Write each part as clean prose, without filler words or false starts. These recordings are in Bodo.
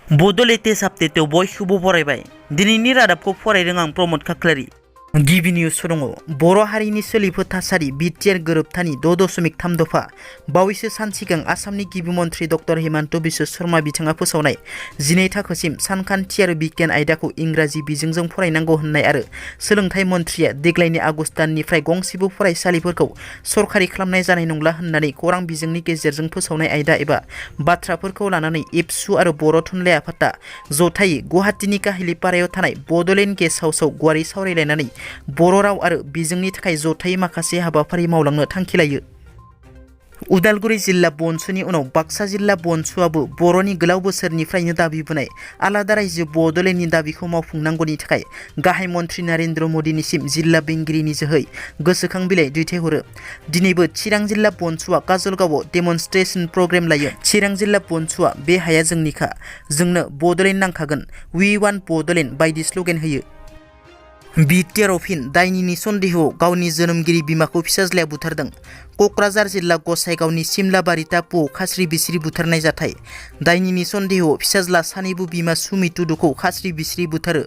बड' लेटेस्ट आपडेटआव बयखौबो बरायबाय। दिनैनि रादाबखौ फरायदों आं प्रमद खाख्लारि। गिबि निउस दङ। बर' हारिनि सोलिफु थासारि बिटिआर गोरोबथानि 6.3 दफा। बावैसो सान सिगां आसामनि गिबि मन्थ्रि डक्टर हिमन्त बिश्व शर्मा बिथाङा फोसावनाय 12 थाखोसिम सानखान्थि आरो बिगियान आयदाखौ इंराजि बिजोंजों फरायनांगौ होननाय आरो सोलोंथाइ मन्थ्रिया देग्लायनि आगस्ट दाननिफ्राय गंसेबो फरायसालिफोरखौ सरखारि खालामनाय जानाय नंला होननानै खौरां बिजोंनि गेजेरजों फोसावनाय आयदा एबा बाथ्राफोरखौ लानानै एबसु आरो बर' थुनलाइ आफादा जथायै गुवाहाटीनि काहिलिपारायाव थानाय बड'लेण्ड गेस्ट हाउसआव गुवारै सावरायलायनानै बर' राव आरो बिजोंनि थाखाय जथायै माखासे हाबाफारि मावलांनो थांखि लायो। उदालगुरि जिल्ला बनसुनि उनाव बाक्सा जिल्ला बनसुआबो बर'नि गोलाव बोसोरनिफ्रायनो दाबिबोनाय आलादा रायजो बड'लेण्डनि दाबिखौ मावफुंनांगौनि थाखाय गाहाय मन्थ्रि नरेन्द्र मदिनिसिम जिल्ला बेंगिरिनि जोहै गोसोखां बिलाइ दैथायहरो। दिनैबो चिरां जिल्ला बनसुआ काजलगावआव डेमनस्ट्रेशन प्रग्राम लायो। चिरां जिल्ला बनसुआ बे हाया जोंनिखा, जोंनो बड'लेण्ड नांखागोन, वी वान्ट बड'लेण्ड बायदि स्ल'गेन होयो। बिटिआरआव फिन दायनिनि सन्देहआव गावनि जोनोमगिरि बिमाखौ फिसाज्लाया बुथारदों। क'क्राझार जिल्ला गसाइगावनि सिमलाबारि टापुआव खास्रि बिस्रि बुथारनाय जाथाय। दायनिनि सन्देहआव फिसाज्ला सानैबो बिमा सुमि टुडुखौ खास्रि बिस्रि बुथारो।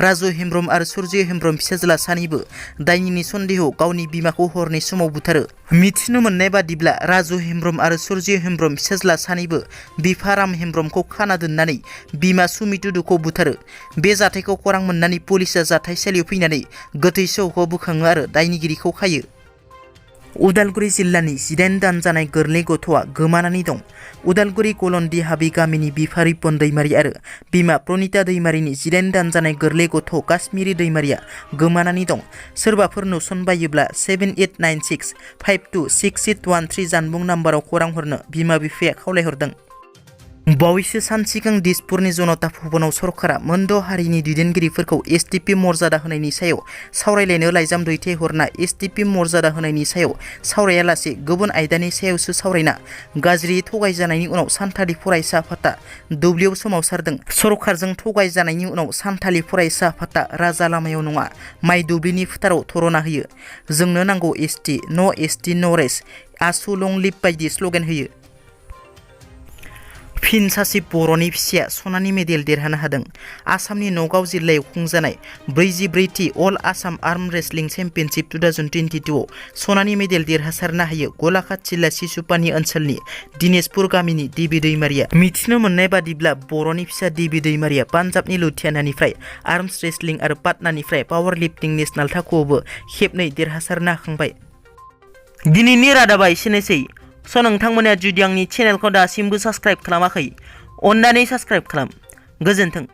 राजु हेम्ब्रम आरो सुर्य हेम्ब्रम फिसाज्ला सानैबो दायनिनि सन्देहआव गावनि बिमाखौ हरनि समाव बुथारो। मिथिनो मोननाय बादिब्ला राजु हेम्ब्रम आरो सुर्य हेम्ब्रम फिसाज्ला सानैबो बिफा राम हेम्ब्रमखौ खाना दोननानै बिमा सुमि टुडुखौ बुथारो। बे जाथायखौ खौरां मोननानै पुलिसआ जाथायसालियाव फैनानै गोथै सहखौ बोखाङो आरो दायनिगिरिखौ खायो। उदालगुरि जिल्लानि 18 दान जानाय गोरलै गथ'आ गोमानानै दं। उदालगुरि गलन्दि हाबि गामिनि बिफा रिपन दैमारि आरो बिमा प्रनिता दैमारिनि 18 दान जानाय गोरलै गथ' काश्मीरि दैमारिया गोमानानै दं। सोरबाफोर नुसनबायोब्ला 7896526813 जानबुं नाम्बाराव खौरां हरनो बिमा बिफाया खावलायहरदों। बावैसो सान सिगां दिसपुरनि जनता भवनाव सरकारा मोनद' हारिनि दैदेनगिरिफोरखौ एसटिपि मर्यादा होनायनि सायाव सावरायलायनो लाइजाम दैथायहरना एसटिपि मर्यादा होनायनि सायाव सावरायालासे गुबुन आयदानि सायावसो सावरायना गाज्रियै थगायजानायनि उनाव सानथालि फरायसा आफादा दुब्लियाव सोमावसारदों। सरकारजों थगायजानायनि उनाव सानथालि फरायसा आफादा राजा लामायाव नङा माइ दुब्लिनि फोथाराव धरना होयो। जोंनो नांगौ एसटि, न' एसटि न' रेस, आसु लं लिभ बायदि स्ल'गेन होयो। फिन सासे बर'नि फिसाया सनानि मेडेल देरहानो हादों। आसामनि नगाव जिल्लायाव खुंजानाय 44थि अल आसाम आर्म रेसलिं चेम्पियनशिप 2022 आव सनानि मेडेल देरहासारनो हायो गलाघाट जिल्ला सिसुपानि ओनसोलनि दिनेशपुर गामिनि देबि दैमारिया। मिथिनो मोननाय बादिब्ला बर'नि फिसा देबि दैमारिया पान्जाबनि लुधियानानिफ्राय आर्म्स रेसलिं आरो पाटनानिफ्राय पावार लिफ्टिं नेसनेल थाखोआवबो खेबनै देरहासारनो हाखांबाय। दिनैनि रादाबा एसेनोसै। नोंथांमोना जुदि आंनि चेनेलखौ दासिमबो साबस्क्राइब खालामाखै, अन्नानै साबस्क्राइब खालाम। गोजोन्थों।